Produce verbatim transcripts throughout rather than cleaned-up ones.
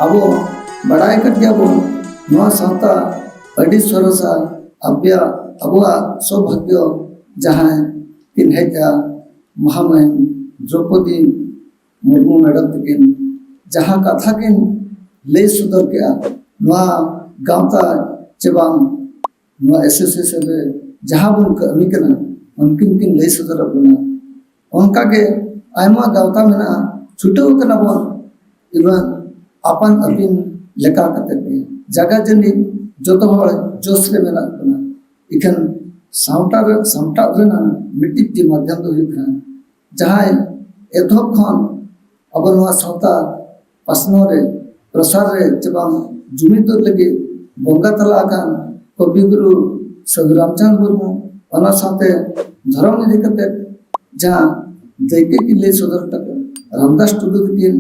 ᱟᱵᱚ ᱵᱟᱲᱟᱭ ᱟᱠᱟᱫ ᱜᱮᱭᱟᱵᱚᱱ, ᱱᱚᱣᱟ ᱥᱟᱶᱛᱟ ᱟᱹᱰᱤ ᱥᱚᱨᱮᱥᱟ᱾ ᱟᱯᱮᱭᱟᱜ, ᱟᱵᱚᱣᱟᱜ ᱥᱳᱵᱷᱟᱜᱭᱚ ᱡᱟᱦᱟᱸᱭ ᱠᱤᱱ ᱦᱮᱡᱼᱟ, ᱢᱚᱦᱟᱢᱟᱹᱭ ᱫᱨᱚᱯᱚᱫᱤ ᱢᱩᱨᱢᱩ ᱢᱮᱰᱟᱢ ᱛᱟᱹᱠᱤᱱ ᱡᱟᱦᱟᱸ ᱠᱟᱛᱷᱟ ᱠᱤᱱ ᱞᱟᱹᱭ ᱥᱚᱫᱚᱨ ᱠᱮᱜᱼᱟ, ᱱᱚᱣᱟ ᱜᱟᱶᱛᱟ ᱪᱮ ᱵᱟᱝ ᱱᱚᱣᱟ ᱮᱥᱳᱥᱤᱭᱮᱥᱚᱱ ᱨᱮ ᱡᱟᱦᱟᱸ ᱵᱚᱱ ᱠᱟᱹᱢᱤ ᱠᱟᱱᱟ, ᱩᱱᱠᱤᱱ ᱠᱤᱱ ᱞᱟᱹᱭ ᱥᱚᱫᱚᱨᱟᱜ ᱵᱚᱱᱟ᱾ ᱚᱱᱠᱟᱜᱮ ᱟᱭᱢᱟ ᱜᱟᱶᱛᱟ ᱢᱮᱱᱟᱜᱼᱟ, ᱪᱷᱩᱴᱟᱹᱣ ᱠᱟᱱᱟ ᱵᱚᱱ, ᱮᱵᱚᱝ ᱟᱯᱟᱱ ᱟᱹᱯᱤᱱ ᱞᱮᱠᱟ ᱠᱟᱛᱮ ᱜᱮ ᱡᱟᱭᱜᱟ ᱡᱟᱹᱱᱤᱡ ᱡᱚᱛᱚ ᱦᱚᱲ ᱡᱚᱥ ᱨᱮ ᱢᱮᱱᱟᱜ ᱵᱚᱱᱟ᱾ ᱤᱠᱷᱟᱹᱱ ᱥᱟᱶᱛᱟ ᱨᱮ, ᱥᱟᱢᱴᱟᱣ ᱨᱮᱱᱟᱜ ᱢᱤᱫᱴᱤᱡ ᱜᱮ ᱢᱟᱫᱽᱫᱷᱚᱢ ᱫᱚ ᱦᱩᱭᱩᱜ ᱠᱟᱱᱟ, ᱡᱟᱦᱟᱸᱭ ᱮᱛᱚᱦᱚᱵ ᱠᱷᱚᱱ ᱟᱵᱚ ᱱᱚᱣᱟ ᱥᱟᱶᱛᱟ ᱯᱟᱥᱱᱟᱣ ᱨᱮ, ᱯᱨᱚᱥᱟᱨ ᱨᱮ ᱪᱮ ᱵᱟᱝ ᱡᱩᱢᱤᱫᱚᱜ ᱞᱟᱹᱜᱤᱫ ᱵᱚᱸᱜᱟ ᱛᱟᱞᱟ ᱟᱠᱟᱱ ᱠᱚᱵᱤ ᱜᱩᱨᱩ ᱥᱟᱹᱫᱷᱩ ᱨᱟᱢᱪᱟᱸᱫᱽ ᱢᱩᱨᱢᱩ, ᱚᱱᱟ ᱥᱟᱶᱛᱮ ᱫᱷᱚᱨᱚᱢ ᱤᱫᱤ ᱠᱟᱛᱮ ᱡᱟᱦᱟᱸ ᱫᱟᱹᱭᱠᱟᱹ ᱠᱤᱱ ᱞᱟᱹᱭ ᱥᱚᱫᱚᱨ ᱠᱟᱫᱟ ᱨᱟᱢᱫᱟᱥ ᱴᱩᱰᱩ ᱛᱟᱹᱠᱤᱱ,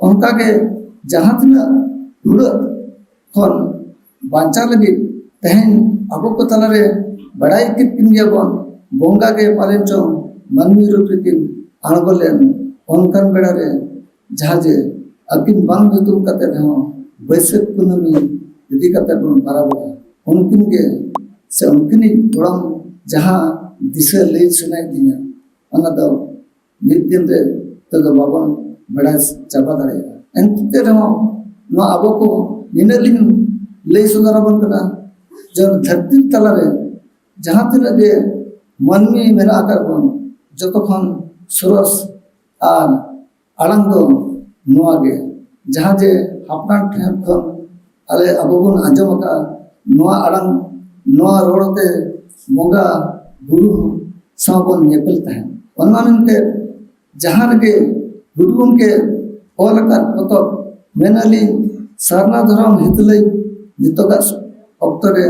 ᱚᱱᱠᱟᱜᱮ ᱡᱟᱦᱟᱸ ᱛᱤᱱᱟᱹᱜ ᱩᱲᱟᱹᱜ ᱠᱷᱚᱱ ᱵᱟᱧᱪᱟᱣ ᱞᱟᱹᱜᱤᱫ ᱛᱮᱦᱮᱧ ᱟᱵᱚ ᱠᱚ ᱛᱟᱞᱟᱨᱮ ᱵᱟᱲᱟᱭ ᱠᱮᱫ ᱠᱤᱱ ᱜᱮᱭᱟᱵᱚᱱ, ᱵᱚᱸᱜᱟ ᱜᱮ ᱯᱟᱞᱮᱱ ᱪᱚᱝ ᱢᱟᱹᱱᱢᱤ ᱨᱩᱯ ᱨᱮᱠᱤᱱ ᱟᱬᱜᱚ ᱞᱮᱱ᱾ ᱚᱱᱠᱟᱱ ᱵᱮᱲᱟ ᱨᱮ ᱡᱟᱦᱟᱸ ᱡᱮ ᱟᱹᱠᱤᱱ ᱵᱟᱝ ᱧᱩᱛᱩᱢ ᱠᱟᱛᱮ ᱨᱮᱦᱚᱸ ᱵᱟᱹᱭᱥᱟᱹᱠᱷ ᱠᱩᱱᱟᱹᱢᱤ ᱤᱫᱤ ᱠᱟᱛᱮ ᱵᱚᱱ ᱵᱟᱨᱟᱵᱚᱨᱟ, ᱩᱱᱠᱤᱱ ᱜᱮ ᱥᱮ ᱩᱱᱠᱤᱱᱤᱡ ᱜᱚᱲᱚᱢ ᱡᱟᱦᱟᱸ ᱫᱤᱥᱟᱹ ᱞᱟᱹᱭ ᱥᱟᱱᱟᱭᱮᱫ ᱞᱤᱧᱟ, ᱚᱱᱟ ᱫᱚ ᱢᱤᱫ ᱫᱤᱱ ᱨᱮ ᱛᱮᱫᱚ ᱵᱟᱵᱚᱱ ᱵᱟᱲᱟᱭ ᱪᱟᱵᱟ ᱫᱟᱲᱮᱭᱟᱜᱼᱟ᱾ ᱮᱱᱛᱮ ᱨᱮᱦᱚᱸ ᱱᱚᱣᱟ ᱟᱵᱚ ᱠᱚ ᱱᱤᱱᱟᱹᱜ ᱞᱤᱧ ᱞᱟᱹᱭ ᱥᱚᱫᱚᱨ ᱟᱵᱚᱱ ᱠᱟᱱᱟ ᱡᱮ ᱫᱷᱟᱹᱨᱛᱤ ᱛᱟᱞᱟᱨᱮ ᱡᱟᱦᱟᱸ ᱛᱤᱱᱟᱹᱜ ᱜᱮ ᱢᱟᱹᱱᱢᱤ ᱢᱮᱱᱟᱜ ᱟᱠᱟᱫ ᱵᱚᱱ, ᱡᱚᱛᱚ ᱠᱷᱚᱱ ᱥᱚᱨᱚᱥ ᱟᱨ ᱟᱲᱟᱝ ᱫᱚ ᱱᱚᱣᱟ ᱜᱮ, ᱡᱟᱦᱟᱸ ᱡᱮ ᱦᱟᱯᱲᱟᱢ ᱴᱷᱮᱱ ᱠᱷᱚᱱ ᱟᱞᱮ ᱟᱵᱚ ᱵᱚᱱ ᱟᱸᱡᱚᱢ ᱟᱠᱟᱫᱼᱟ, ᱱᱚᱣᱟ ᱟᱲᱟᱝ, ᱱᱚᱣᱟ ᱨᱚᱲ ᱛᱮ ᱵᱚᱸᱜᱟ ᱵᱩᱨᱩ ᱥᱟᱶ ᱵᱚᱱ ᱧᱮᱯᱮᱞ ᱛᱟᱦᱮᱸᱫ᱾ ᱚᱱᱟ ᱢᱮᱱᱛᱮ ᱡᱟᱦᱟᱸ ᱨᱮᱜᱮ ᱜᱩᱨᱩ ᱜᱚᱢᱠᱮ ᱚᱞ ᱟᱠᱟᱫ ᱯᱚᱛᱚᱵ, ᱢᱮᱱᱟᱞᱤᱧ, ᱥᱟᱨᱱᱟ ᱫᱷᱚᱨᱚᱢ ᱦᱤᱛ ᱞᱟᱹᱭ ᱱᱤᱛᱚᱜᱟᱜ ᱚᱠᱛᱚ ᱨᱮ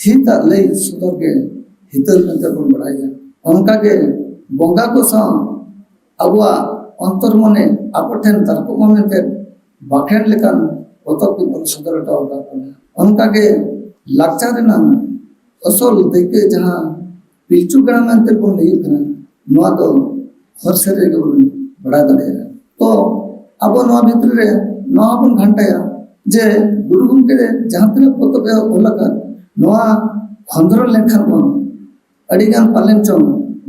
ᱦᱤᱛᱟᱜ ᱞᱟᱹᱭ ᱥᱚᱫᱚᱨ ᱜᱮ ᱦᱤᱛᱟᱹᱞ ᱢᱮᱱᱛᱮ ᱵᱚᱱ ᱵᱟᱲᱟᱭᱟ᱾ ᱚᱱᱠᱟᱜᱮ ᱵᱚᱸᱜᱟ ᱠᱚ ᱥᱟᱶ ᱟᱵᱚᱣᱟᱜ ᱚᱱᱛᱚᱨ ᱢᱚᱱᱮ ᱟᱵᱚ ᱴᱷᱮᱱ ᱛᱟᱨᱠᱚᱜ ᱢᱟ ᱢᱮᱱᱛᱮ ᱵᱟᱠᱷᱮᱬ ᱞᱮᱠᱟᱱ ᱯᱚᱛᱚᱵ ᱠᱚ ᱚᱞ ᱥᱚᱫᱚᱨ ᱦᱚᱴᱚ ᱟᱠᱟᱫ ᱵᱚᱱᱟ᱾ ᱚᱱᱠᱟᱜᱮ ᱞᱟᱠᱪᱟᱨ ᱨᱮᱱᱟᱜ ᱟᱥᱚᱞ ᱫᱟᱹᱭᱠᱟᱹ ᱡᱟᱦᱟᱸ ᱯᱤᱞᱪᱩ ᱜᱟᱲᱟ ᱢᱮᱱᱛᱮ ᱵᱚᱱ ᱞᱟᱹᱭᱮᱫ ᱠᱟᱱᱟ, ᱱᱚᱣᱟ ᱫᱚ ᱦᱚᱨ ᱥᱮᱫ ᱨᱮᱜᱮ ᱵᱚᱱ ᱵᱟᱲᱟᱭ ᱫᱟᱲᱮᱭᱟᱜᱼᱟ᱾ ᱛᱚ ᱟᱵᱚ ᱱᱚᱣᱟ ᱵᱷᱤᱛᱨᱤ ᱨᱮ ᱱᱚᱣᱟ ᱵᱚᱱ ᱜᱷᱟᱱᱴᱟᱭᱟ, ᱡᱮ ᱜᱩᱨᱩ ᱜᱚᱢᱠᱮ ᱡᱟᱦᱟᱸ ᱛᱤᱱᱟᱹᱜ ᱯᱚᱛᱚᱵ ᱮ ᱚᱞ ᱟᱠᱟᱫ, ᱱᱚᱣᱟ ᱠᱷᱚᱸᱫᱽᱨᱚᱸᱫᱽ ᱞᱮᱱᱠᱷᱟᱱ ᱵᱚᱱ ᱟᱹᱰᱤ ᱜᱟᱱ ᱯᱟᱞᱮᱱ ᱪᱚᱝ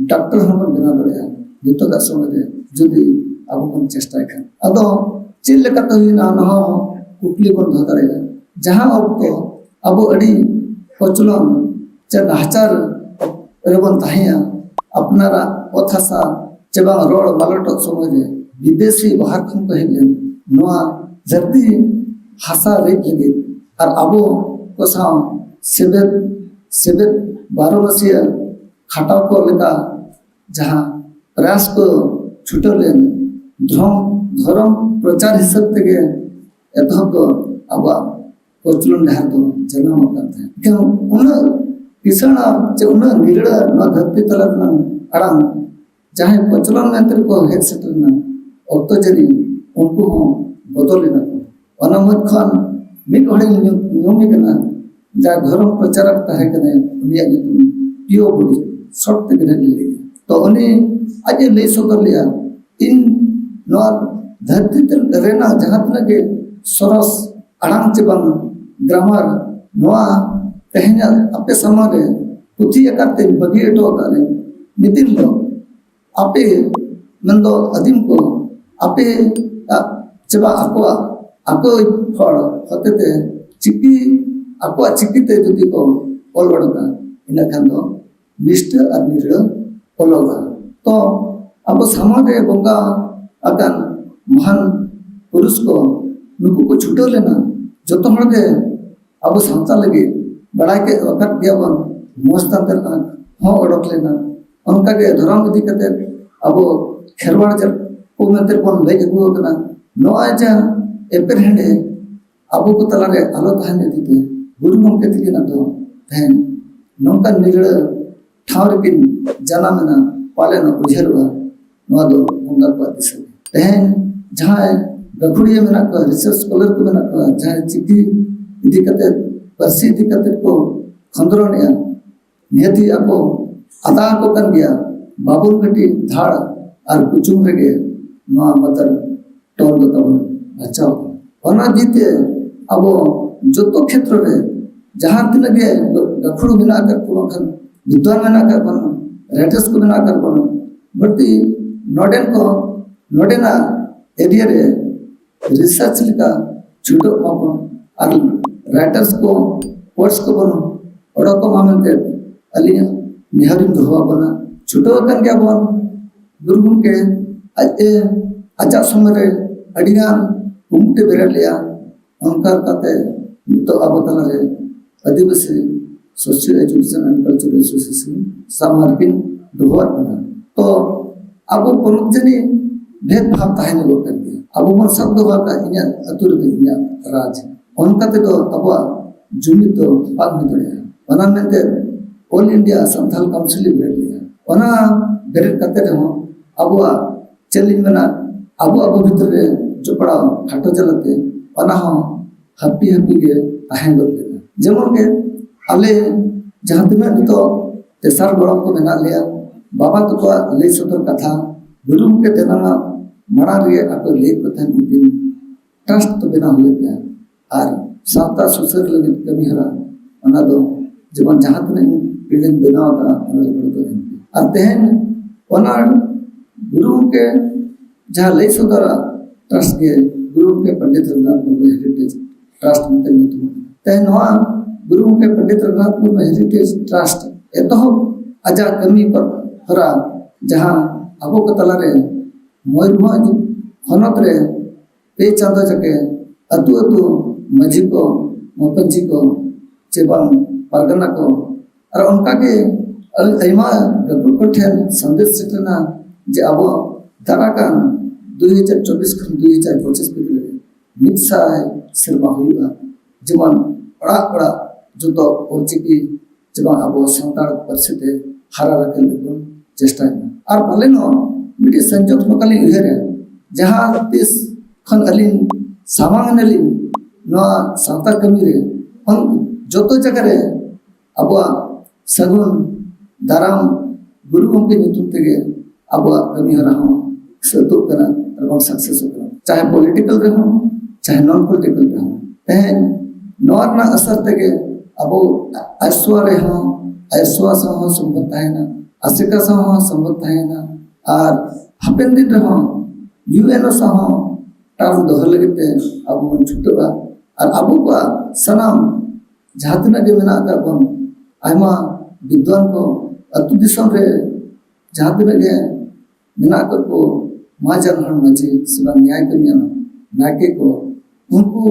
ᱰᱟᱠᱛᱟᱨ ᱦᱚᱸᱵᱚᱱ ᱵᱮᱱᱟᱣ ᱫᱟᱲᱮᱭᱟᱜᱼᱟ᱾ ᱱᱤᱛᱚᱜᱟᱜ ᱥᱚᱢᱚᱭ ᱨᱮ ᱡᱩᱫᱤ ᱟᱵᱚ ᱵᱚᱱ ᱪᱮᱥᱴᱟᱭ ᱠᱷᱟᱱ᱾ ᱟᱫᱚ ᱪᱮᱫ ᱞᱮᱠᱟᱛᱮ ᱦᱩᱭᱱᱟ, ᱚᱱᱟ ᱦᱚᱸ ᱠᱩᱠᱞᱤ ᱵᱚᱱ ᱫᱚᱦᱚ ᱫᱟᱲᱮᱭᱟᱜᱼᱟ᱾ ᱡᱟᱦᱟᱸ ᱚᱠᱛᱚ ᱟᱵᱚ ᱟᱹᱰᱤ ᱠᱚᱪᱞᱚᱱ ᱪᱮ ᱱᱟᱦᱟᱪᱟᱨ ᱨᱮᱵᱚᱱ ᱛᱟᱦᱮᱸᱭᱟ, ᱟᱯᱱᱟᱨᱟᱜ ᱚᱛ ᱦᱟᱥᱟ ᱪᱮ ᱵᱟᱝ ᱨᱚᱲ ᱢᱟᱞᱚᱴᱚᱜ ᱥᱚᱢᱚᱭ ᱨᱮ ᱵᱤᱫᱮᱥᱤ ᱵᱟᱦᱟᱨ ᱠᱷᱚᱱ ᱠᱚ ᱦᱮᱡ ᱞᱮᱱ, ᱱᱚᱣᱟ ᱫᱷᱟᱹᱨᱛᱤ ᱦᱟᱥᱟ ᱨᱮᱡ ᱞᱟᱹᱜᱤᱫ ᱟᱨ ᱟᱵᱚ ᱠᱚ ᱥᱟᱶ ᱥᱮᱵᱮᱫ, ᱥᱮᱵᱮᱫ ᱵᱟᱨᱚ ᱢᱟᱹᱥᱤᱭᱟᱹ ᱠᱷᱟᱴᱟᱣ ᱠᱚ ᱞᱮᱠᱟ ᱡᱟᱦᱟᱸ ᱯᱨᱟᱭᱟᱥ ᱠᱚ ᱪᱷᱩᱴᱟᱹᱣ ᱞᱮᱱ, ᱫᱷᱚᱨᱚᱢ, ᱫᱷᱚᱨᱚᱢ ᱯᱨᱚᱪᱟᱨ ᱦᱤᱥᱟᱹᱵ ᱛᱮᱜᱮ ᱮᱛᱚᱦᱚᱵ ᱫᱚ ᱟᱵᱚᱣᱟᱜ ᱠᱚᱪᱞᱚᱱ ᱰᱟᱦᱟᱨ ᱫᱚ ᱡᱟᱱᱟᱢ ᱟᱠᱟᱱ ᱛᱟᱦᱮᱸᱫ᱾ ᱮᱱᱠᱷᱟᱱ ᱩᱱᱟᱹᱜ ᱠᱤᱥᱟᱹᱬᱟ ᱪᱮ ᱩᱱᱟᱹᱜ ᱱᱤᱨᱲᱟ ᱱᱚᱣᱟ ᱫᱷᱟᱹᱨᱛᱤ ᱛᱟᱞᱟ ᱨᱮᱱᱟᱜ ᱟᱲᱟᱝ ᱡᱟᱦᱟᱸᱭ ᱠᱚᱪᱞᱚᱱ ᱢᱮᱱᱛᱮ ᱠᱚ ᱦᱮᱡ ᱥᱮᱴᱮᱨ ᱮᱱᱟ, ᱚᱠᱛᱚ ᱡᱟᱹᱱᱤᱡ ᱩᱱᱠᱩ ᱦᱚᱸ ᱵᱚᱫᱚᱞ ᱮᱱᱟ ᱠᱚ᱾ ᱚᱱᱟ ᱢᱩᱫᱽ ᱠᱷᱚᱱ ᱢᱤᱫ ᱦᱚᱲᱤᱧ ᱧᱩ-, ᱧᱩᱢᱮ ᱠᱟᱱᱟ, ᱡᱟ ᱫᱷᱚᱨᱚᱢ ᱯᱨᱚᱪᱟᱨᱚᱠ ᱛᱟᱦᱮᱸ ᱠᱟᱱᱟᱭ, ᱩᱱᱤᱭᱟᱜ ᱧᱩᱛᱩᱢ ᱯᱤᱭᱳ ᱵᱩᱰᱷᱤ, ᱥᱚᱴ ᱛᱮᱜᱮ ᱞᱮ ᱞᱟᱹᱭᱟ᱾ ᱛᱚ ᱩᱱᱤ ᱟᱡ ᱮ ᱞᱟᱹᱭ ᱥᱚᱫᱚᱨ ᱞᱮᱭᱟ, ᱤᱧ ᱱᱚᱣᱟ ᱫᱷᱟᱹᱨᱛᱤ ᱛᱮ ᱨᱮᱱᱟᱜ ᱡᱟᱦᱟᱸ ᱛᱤᱱᱟᱹᱜ ᱜᱮ ᱥᱚᱨᱚᱥ ᱟᱲᱟᱝ ᱪᱮ ᱵᱟᱝ ᱜᱨᱟᱢᱟᱨ, ᱱᱚᱣᱟ ᱛᱮᱦᱮᱧᱟᱜ ᱟᱯᱮ ᱥᱟᱢᱟᱝ ᱨᱮ ᱯᱩᱛᱷᱤ ᱟᱠᱟᱨ ᱛᱮᱧ ᱵᱟᱹᱜᱤ ᱦᱚᱴᱚ ᱟᱠᱟᱫ ᱨᱮ, ᱢᱤᱫ ᱫᱤᱱ ᱦᱤᱞᱳᱜ ᱟᱯᱮ ᱢᱮᱱᱫᱚ ᱟᱹᱫᱤᱢ ᱠᱚ, ᱟᱯᱮ ᱪᱮ ᱵᱟᱝ ᱟᱠᱚᱣᱟᱜ, ᱟᱠᱚ ᱦᱚᱲ ᱦᱚᱛᱮᱛᱮ ᱪᱤᱠᱤ, ᱟᱠᱚᱣᱟᱜ ᱪᱤᱠᱤ ᱛᱮ ᱡᱩᱫᱤ ᱠᱚ ᱚᱞ ᱚᱰᱚᱠᱟ, ᱤᱱᱟᱹ ᱠᱷᱟᱱ ᱫᱚ ᱱᱤᱥᱴᱟᱹ ᱟᱨ ᱱᱤᱨᱲᱟᱹ ᱚᱞᱚᱜᱟ᱾ ᱛᱚ ᱟᱵᱚ ᱥᱟᱢᱟᱝ ᱨᱮ ᱵᱚᱸᱜᱟ ᱟᱠᱟᱱ ᱢᱚᱦᱟᱱ ᱯᱩᱨᱩᱥ ᱠᱚ, ᱱᱩᱠᱩ ᱠᱚ ᱪᱷᱩᱴᱟᱹᱣ ᱞᱮᱱᱟ᱾ ᱡᱚᱛᱚ ᱦᱚᱲ ᱜᱮ ᱟᱵᱚ ᱥᱟᱶᱛᱟ ᱞᱟᱹᱜᱤᱫ ᱵᱟᱲᱟᱭ ᱠᱮᱫ ᱟᱠᱟᱫ ᱜᱮᱭᱟ ᱵᱚᱱ, ᱢᱚᱸᱡᱽ ᱛᱟᱱᱛᱮ ᱦᱚᱸ ᱚᱰᱚᱠ ᱞᱮᱱᱟ᱾ ᱚᱱᱠᱟᱜᱮ ᱫᱷᱚᱨᱚᱢ ᱤᱫᱤ ᱠᱟᱛᱮ ᱟᱵᱚ ᱠᱷᱮᱨᱣᱟᱲ ᱡᱟᱹᱛ ᱠᱚ ᱢᱮᱱᱛᱮ ᱵᱚᱱ ᱞᱟᱹᱭ ᱟᱹᱜᱩ ᱟᱠᱟᱱᱟ᱾ ᱱᱚᱜᱼᱚᱭ ᱡᱮ ᱮᱯᱮᱨᱦᱮᱸᱰᱮ ᱟᱵᱚ ᱠᱚ ᱛᱟᱞᱟᱨᱮ ᱟᱞᱚ ᱛᱟᱦᱮᱱ ᱤᱫᱤ ᱛᱮ ᱜᱩᱨᱩ ᱜᱚᱢᱠᱮ ᱛᱤᱠᱤᱱᱟᱜ ᱫᱚ ᱛᱮᱦᱮᱧ ᱱᱚᱝᱠᱟᱱ ᱱᱤᱨᱲᱟᱹ ᱴᱷᱟᱶ ᱨᱮᱠᱤᱱ ᱡᱟᱱᱟᱢ ᱮᱱᱟ, ᱯᱟᱞᱮᱱ ᱩᱭᱦᱟᱹᱨᱚᱜᱼᱟ᱾ ᱱᱚᱣᱟ ᱫᱚ ᱵᱚᱸᱜᱟ ᱠᱚᱣᱟᱜ ᱫᱤᱥᱟᱹ᱾ ᱛᱮᱦᱮᱧ ᱡᱟᱦᱟᱸᱭ ᱜᱟᱹᱠᱷᱩᱲᱤᱭᱟᱹ ᱢᱮᱱᱟᱜ ᱠᱚᱣᱟ, ᱨᱤᱥᱟᱨᱪ ᱥᱠᱚᱞᱟᱨ ᱠᱚ ᱢᱮᱱᱟᱜ ᱠᱚᱣᱟ, ᱡᱟᱦᱟᱸᱭ ᱪᱤᱠᱤ ᱤᱫᱤ ᱠᱟᱛᱮ, ᱯᱟᱹᱨᱥᱤ ᱤᱫᱤ ᱠᱟᱛᱮ ᱠᱚ ᱠᱷᱚᱸᱫᱽᱨᱚᱱᱮᱜᱼᱟ, ᱱᱤᱦᱟᱹᱛᱤ ᱟᱠᱚ ᱟᱫᱟ ᱟᱠᱚ ᱠᱟᱱ ᱜᱮᱭᱟ᱾ ᱵᱟᱵᱚᱱ ᱠᱟᱹᱴᱤᱡ ᱫᱷᱟᱲ ᱟᱨ ᱠᱩᱪᱩᱝ ᱨᱮᱜᱮ ᱱᱚᱣᱟ ᱢᱟᱛᱟᱨ ᱴᱚᱱ ᱫᱚ ᱛᱟᱵᱚᱱ ᱵᱟᱧᱪᱟᱣ ᱟᱠᱟᱱᱟ᱾ ᱚᱱᱟ ᱤᱫᱤ ᱛᱮ ᱟᱵᱚ ᱡᱚᱛᱚ ᱠᱷᱮᱛᱨᱚ ᱨᱮ ᱡᱟᱦᱟᱸ ᱛᱤᱱᱟᱹᱜ ᱜᱮ ᱜᱟᱹᱠᱷᱩᱲ ᱢᱮᱱᱟᱜ ᱟᱠᱟᱫ ᱠᱚᱣᱟ, ᱵᱟᱝᱠᱷᱟᱱ ᱵᱤᱫᱽᱣᱟᱱ ᱢᱮᱱᱟᱜ ᱟᱠᱟᱫ ᱵᱚᱱᱟ, ᱨᱟᱭᱴᱟᱨᱥ ᱠᱚ ᱢᱮᱱᱟᱜ ᱟᱠᱟᱫ ᱵᱚᱱᱟ, ᱵᱟᱹᱲᱛᱤ ᱱᱚᱰᱮᱱ ᱠᱚ, ᱱᱚᱰᱮᱱᱟᱜ ᱮᱨᱤᱭᱟ ᱨᱮ ᱨᱤᱥᱟᱨᱪ ᱞᱮᱠᱟ ᱪᱷᱩᱴᱟᱹᱜ ᱢᱟᱵᱚᱱ ᱟᱨ ᱨᱟᱭᱴᱟᱨᱥ ᱠᱚ, ᱯᱳᱭᱮᱴᱥ ᱠᱚᱵᱚᱱ ᱚᱰᱚᱠᱚᱜ ᱢᱟ ᱢᱮᱱᱛᱮ ᱟᱹᱞᱤᱧᱟᱜ ᱱᱮᱦᱚᱨᱤᱧ ᱫᱚᱦᱚ ᱟᱵᱚᱱᱟ᱾ ᱪᱷᱩᱴᱟᱹᱣ ᱟᱠᱟᱱ ᱜᱮᱭᱟ ᱵᱚᱱ᱾ ᱜᱩᱨᱩ ᱜᱚᱢᱠᱮ ᱟᱡ ᱮ ᱟᱡᱟᱜ ᱥᱚᱢᱚᱭ ᱨᱮ ᱟᱹᱰᱤᱜᱟᱱ ᱠᱩᱢᱩᱴᱮ ᱵᱮᱨᱮᱫ ᱞᱮᱜᱼᱟ᱾ ᱚᱱᱠᱟ ᱠᱟᱛᱮ ᱱᱤᱛᱚᱜ ᱟᱵᱚ ᱛᱟᱞᱟᱨᱮ Adivasi socio education and cultural association ᱥᱟᱢᱟᱨ ᱠᱤᱱ ᱫᱚᱦᱚᱣᱟᱜ ᱠᱟᱱᱟ᱾ ᱛᱚ ᱟᱵᱚ ᱯᱚᱱᱚᱛ ᱡᱟᱹᱱᱤᱡ ᱵᱷᱮᱫ ᱵᱷᱟᱵ ᱛᱟᱦᱮᱸ ᱧᱚᱜᱚᱜ ᱠᱟᱱ ᱜᱮᱭᱟ᱾ ᱟᱵᱚ ᱵᱚᱱ ᱥᱟᱵ ᱫᱚᱦᱚ ᱟᱠᱟᱫ ᱤᱧᱟᱹᱜ ᱟᱹᱛᱩ ᱨᱮᱫᱚ ᱤᱧᱟᱹᱜ ᱨᱟᱡᱽ, ᱚᱱᱠᱟ ᱛᱮᱫᱚ ᱟᱵᱚᱣᱟᱜ ᱡᱩᱢᱤᱫ ᱫᱚ ᱵᱟᱝ ᱦᱩᱭ ᱫᱟᱲᱮᱭᱟᱜᱼᱟ᱾ ᱚᱱᱟ ᱢᱮᱱᱛᱮ ᱚᱞ ᱤᱱᱰᱤᱭᱟ ᱥᱟᱱᱛᱟᱞ ᱠᱟᱣᱩᱱᱥᱤᱞ ᱮ ᱵᱮᱨᱮᱫ ᱞᱮᱫᱼᱟ᱾ ᱚᱱᱟ ᱵᱮᱨᱮᱫ ᱠᱟᱛᱮ ᱨᱮᱦᱚᱸ ᱟᱵᱚᱣᱟᱜ ᱪᱮᱫ ᱞᱤᱧ ᱢᱮᱱᱟ, ᱟᱵᱚ ᱟᱵᱚ ᱵᱷᱤᱛᱨᱤ ᱨᱮ ᱡᱚᱯᱲᱟᱣ ᱠᱷᱟᱴᱚ ᱡᱟᱞᱟᱛᱮ ᱚᱱᱟ ᱦᱚᱸ ᱦᱟᱹᱯᱤ ᱦᱟᱹᱯᱤ ᱜᱮ ᱛᱟᱦᱮᱸ ᱜᱚᱫ ᱞᱮᱱᱟ᱾ ᱡᱮᱢᱚᱱ ᱜᱮ ᱟᱞᱮ ᱡᱟᱦᱟᱸ ᱛᱤᱱᱟᱹᱜ ᱱᱤᱛᱚᱜ ᱛᱮᱥᱟᱨ ᱜᱚᱲᱚᱢ ᱠᱚ ᱢᱮᱱᱟᱜ ᱞᱮᱭᱟ, ᱵᱟᱵᱟ ᱛᱟᱠᱚᱣᱟᱜ ᱞᱟᱹᱭ ᱥᱚᱫᱚᱨ ᱠᱟᱛᱷᱟ, ᱜᱩᱨᱩ ᱜᱚᱢᱠᱮ ᱛᱮᱱᱟᱜ ᱢᱟᱲᱟᱝ ᱨᱮ ᱟᱠᱚ ᱞᱟᱹᱭ ᱠᱚ ᱛᱟᱦᱮᱸᱫ, ᱢᱤᱫ ᱫᱤᱱ ᱴᱨᱟᱥᱴ ᱫᱚ ᱵᱮᱱᱟᱣ ᱦᱩᱭᱩᱜ ᱜᱮᱭᱟ᱾ ᱟᱨ ᱥᱟᱶᱛᱟ ᱥᱩᱥᱟᱹᱨ ᱞᱟᱹᱜᱤᱫ ᱠᱟᱹᱢᱤ ᱦᱚᱨᱟ, ᱚᱱᱟ ᱫᱚ ᱡᱮᱢᱚᱱ ᱡᱟᱦᱟᱸ ᱛᱤᱱᱟᱹᱜ ᱯᱤᱲᱦᱤᱧ ᱵᱮᱱᱟᱣ ᱟᱠᱟᱫᱼᱟ, ᱚᱱᱟ ᱨᱮ ᱜᱚᱲᱚ ᱫᱚ ᱮᱢ ᱜᱮ᱾ ᱟᱨ ᱛᱮᱦᱮᱧ ᱚᱱᱟ ᱜᱩᱨᱩ ᱜᱚᱢᱠᱮ ᱡᱟᱦᱟᱸ ᱞᱟᱹᱭ ᱥᱚᱫᱚᱨᱟ ᱴᱨᱟᱥᱴ ᱜᱮ ᱜᱩᱨᱩ ᱜᱚᱢᱠᱮ ᱯᱚᱱᱰᱤᱛ ᱨᱚᱜᱷᱩᱱᱟᱛᱷ ᱢᱩᱨᱢᱩ ᱦᱮᱨᱤᱴᱮᱡᱽ ᱴᱨᱟᱥᱴ ᱢᱮᱱᱛᱮ ᱧᱩᱛᱩᱢ ᱟᱠᱟᱱᱟ᱾ ᱛᱮᱦᱮᱧ ᱱᱚᱣᱟ ᱜᱩᱨᱩ ᱜᱚᱢᱠᱮ ᱯᱚᱱᱰᱤᱛ ᱨᱚᱜᱷᱩᱱᱟᱛᱷ ᱢᱩᱨᱢᱩ ᱦᱮᱨᱤᱴᱮᱡᱽ ᱴᱨᱟᱥᱴ ᱮᱛᱚᱦᱚᱵ ᱟᱡᱟᱜ ᱠᱟᱹᱢᱤ ᱦᱚᱨᱟ, ᱡᱟᱦᱟᱸ ᱟᱵᱚ ᱠᱚ ᱛᱟᱞᱟᱨᱮ ᱢᱚᱭᱩᱨᱵᱷᱚᱸᱡᱽ ᱦᱚᱱᱚᱛ ᱨᱮ ᱯᱮ ᱪᱟᱸᱫᱚ ᱡᱟᱠᱮ ᱟᱹᱛᱩ ᱟᱹᱛᱩ ᱢᱟᱹᱡᱷᱤ ᱠᱚ, ᱢᱟᱯᱟᱹᱡᱷᱤ ᱠᱚ, ᱪᱮ ᱵᱟᱝ ᱯᱟᱨᱜᱟᱱᱟ ᱠᱚ, ᱟᱨ ᱚᱱᱠᱟᱜᱮ ᱟᱹ-, ᱟᱭᱢᱟ ᱜᱟᱹᱠᱷᱩᱲ ᱠᱚ ᱴᱷᱮᱱ ᱥᱟᱸᱫᱮᱥ ᱥᱮᱴᱮᱨᱮᱱᱟ ᱡᱮ ᱟᱵᱚ ᱫᱟᱨᱟ ᱠᱟᱱ ᱫᱩᱭ ᱦᱟᱡᱟᱨ ᱪᱚᱵᱵᱤᱥ ᱠᱷᱚᱱ ᱫᱩᱭ ᱦᱟᱡᱟᱨ ᱯᱚᱸᱪᱤᱥ ᱵᱷᱤᱛᱨᱤ ᱨᱮ ᱢᱤᱫ ᱥᱟᱭ ᱥᱮᱨᱢᱟ ᱦᱩᱭᱩᱜᱼᱟ, ᱡᱮᱢᱚᱱ ᱚᱲᱟᱜ ᱚᱲᱟᱜ ᱡᱚᱛᱚ ᱚᱞᱪᱤᱠᱤ ᱡᱮᱢᱚᱱ ᱟᱵᱚ ᱥᱟᱱᱛᱟᱲ ᱯᱟᱹᱨᱥᱤ ᱛᱮ ᱦᱟᱨᱟ ᱨᱟᱠᱟᱵ ᱞᱟᱹᱜᱤᱫ ᱵᱚᱱ ᱪᱮᱥᱴᱟᱭ ᱢᱟ᱾ ᱟᱨ ᱯᱟᱞᱮᱱ ᱦᱚᱸ ᱢᱤᱫᱴᱤᱡ ᱥᱚᱝᱡᱳᱜᱽ ᱱᱚᱝᱠᱟᱞᱤᱧ ᱩᱭᱦᱟᱹᱨᱟ, ᱡᱟᱦᱟᱸ ᱛᱤᱥ ᱠᱷᱚᱱ ᱟᱹᱞᱤᱧ ᱥᱟᱢᱟᱝ ᱮᱱᱟᱞᱤᱧ ᱱᱚᱣᱟ ᱥᱟᱶᱛᱟ ᱠᱟᱹᱢᱤ ᱨᱮ, ᱩᱱ ᱡᱚᱛᱚ ᱡᱟᱭᱜᱟ ᱨᱮ ᱟᱵᱚᱣᱟᱜ ᱥᱟᱹᱜᱩᱱ ᱫᱟᱨᱟᱢ ᱜᱩᱨᱩ ᱜᱚᱢᱠᱮ ᱧᱩᱛᱩᱢ ᱛᱮᱜᱮ ᱟᱵᱚᱣᱟᱜ ᱠᱟᱹᱢᱤ ᱦᱚᱨᱟ ᱦᱚᱸ ᱥᱟᱹᱛᱚᱜ ᱠᱟᱱᱟ ᱟᱨ ᱵᱟᱝ ᱥᱟᱠᱥᱮᱥᱚᱜ ᱠᱟᱱᱟ, ᱪᱟᱦᱮ ᱯᱚᱞᱤᱴᱤᱠᱟᱞ ᱨᱮᱦᱚᱸ, ᱪᱟᱦᱮ ᱱᱚᱱ ᱯᱚᱞᱤᱴᱤᱠᱟᱞ ᱨᱮᱦᱚᱸ᱾ ᱛᱮᱦᱮᱧ ᱱᱚᱣᱟ ᱨᱮᱱᱟᱜ ᱟᱥᱚᱨ ᱛᱮᱜᱮ ᱟᱵᱚ ᱟᱭᱥᱣᱟ ᱨᱮᱦᱚᱸ, ᱟᱭᱥᱣᱟ ᱥᱟᱶ ᱦᱚᱸ ᱥᱚᱢᱵᱚᱫ ᱛᱟᱦᱮᱱᱟ, ᱟᱥᱮᱠᱟ ᱥᱟᱶ ᱦᱚᱸ ᱥᱚᱢᱵᱚᱫ ᱛᱟᱦᱮᱱᱟ, ᱟᱨ ᱦᱟᱯᱮᱱ ᱫᱤᱱ ᱨᱮᱦᱚᱸ ᱤᱭᱩ ᱮᱱ ᱳ ᱥᱟᱶ ᱦᱚᱸ ᱴᱟᱨᱢ ᱫᱚᱦᱚ ᱞᱟᱹᱜᱤᱫ ᱛᱮ ᱟᱵᱚ ᱵᱚᱱ ᱪᱷᱩᱴᱟᱹᱜᱼᱟ᱾ ᱟᱨ ᱟᱵᱚ ᱠᱚᱣᱟᱜ ᱥᱟᱱᱟᱢ ᱡᱟᱦᱟᱸ ᱛᱤᱱᱟᱹᱜ ᱜᱮ ᱢᱮᱱᱟᱜ ᱟᱠᱟᱫ ᱵᱚᱱ, ᱟᱭᱢᱟ ᱵᱤᱫᱽᱣᱟᱱ ᱠᱚ ᱟᱹᱛᱩ ᱫᱤᱥᱚᱢ ᱨᱮ ᱡᱟᱦᱟᱸ ᱛᱤᱱᱟᱹᱜ ᱜᱮ ᱢᱮᱱᱟᱜ ᱟᱠᱟᱫ ᱠᱚ, ᱢᱟᱡᱟᱱ ᱦᱚᱲ ᱢᱟᱹᱡᱷᱤ ᱥᱮ ᱵᱟᱝ ᱱᱟᱭᱠᱮ ᱧᱮᱞ ᱱᱟᱭᱠᱮ ᱠᱚ, ᱩᱱᱠᱩ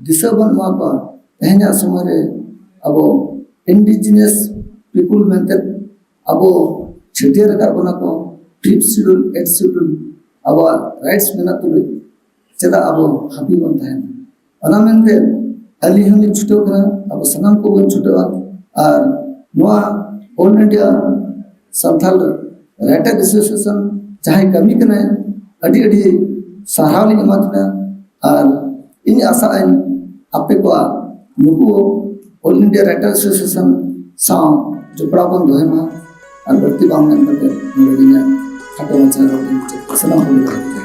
ᱫᱤᱥᱟᱹ ᱵᱚᱱ ᱮᱢᱟ ᱠᱚᱣᱟ᱾ ᱛᱮᱦᱮᱧᱟᱜ ᱥᱚᱢᱚᱭ ᱨᱮ ᱟᱵᱚ ᱤᱱᱰᱤᱡᱤᱱᱟᱥ ᱯᱤᱯᱩᱞ ᱢᱮᱱᱛᱮ ᱟᱵᱚ ᱪᱷᱟᱹᱴᱭᱟᱹᱨ ᱟᱠᱟᱫ ᱵᱚᱱᱟ ᱠᱚ, ᱯᱷᱤᱯᱛᱷ ᱥᱤᱰᱩᱞ, ᱮᱭᱤᱴ ᱥᱤᱰᱩᱞ ᱟᱵᱚᱣᱟᱜ ᱨᱟᱭᱤᱴᱥ ᱢᱮᱱᱟᱜ ᱛᱩᱞᱩᱡ ᱪᱮᱫᱟᱜ ᱟᱵᱚ ᱦᱟᱹᱯᱤ ᱵᱚᱱ ᱛᱟᱦᱮᱱᱟ? ᱚᱱᱟ ᱢᱮᱱᱛᱮ ᱟᱹᱞᱤᱧ ᱦᱚᱸᱞᱤᱧ ᱪᱷᱩᱴᱟᱹᱣ ᱠᱟᱱᱟ, ᱟᱵᱚ ᱥᱟᱱᱟᱢ ᱠᱚᱵᱚᱱ ᱪᱷᱩᱴᱟᱹᱣᱟ᱾ ᱟᱨ ᱱᱚᱣᱟ all India Santal writer association ᱡᱟᱦᱟᱸᱭ ᱠᱟᱹᱢᱤ ᱠᱟᱱᱟᱭ, ᱟᱹᱰᱤ ᱟᱹᱰᱤ ᱥᱟᱨᱦᱟᱣ ᱞᱤᱧ ᱮᱢᱟ ᱠᱤᱱᱟ᱾ ᱟᱨ ᱤᱧ ᱟᱥᱟᱜ ᱟᱹᱧ ᱟᱯᱮ ᱠᱚᱣᱟᱜ ᱱᱩᱠᱩ ᱚᱞ ᱤᱱᱰᱤᱭᱟ ᱨᱟᱭᱴᱟᱨ ᱮᱥᱳᱥᱤᱭᱮᱥᱚᱱ ᱥᱟᱶ ᱡᱚᱯᱲᱟᱣ ᱵᱚᱱ ᱫᱚᱦᱚᱭ ᱢᱟ᱾ ᱟᱨ ᱵᱟᱹᱲᱛᱤ ᱵᱟᱝ ᱢᱮᱱ ᱠᱟᱛᱮ ᱱᱚᱰᱮ ᱜᱮ ᱤᱧᱟᱹᱜ ᱠᱷᱟᱴᱚ ᱢᱟᱪᱷᱟ ᱨᱚᱲ ᱤᱧ ᱢᱩᱪᱟᱹᱫ ᱠᱮᱫᱟ᱾ ᱥᱟᱱᱟᱢ ᱠᱚᱜᱮ ᱡᱚᱦᱟᱨ᱾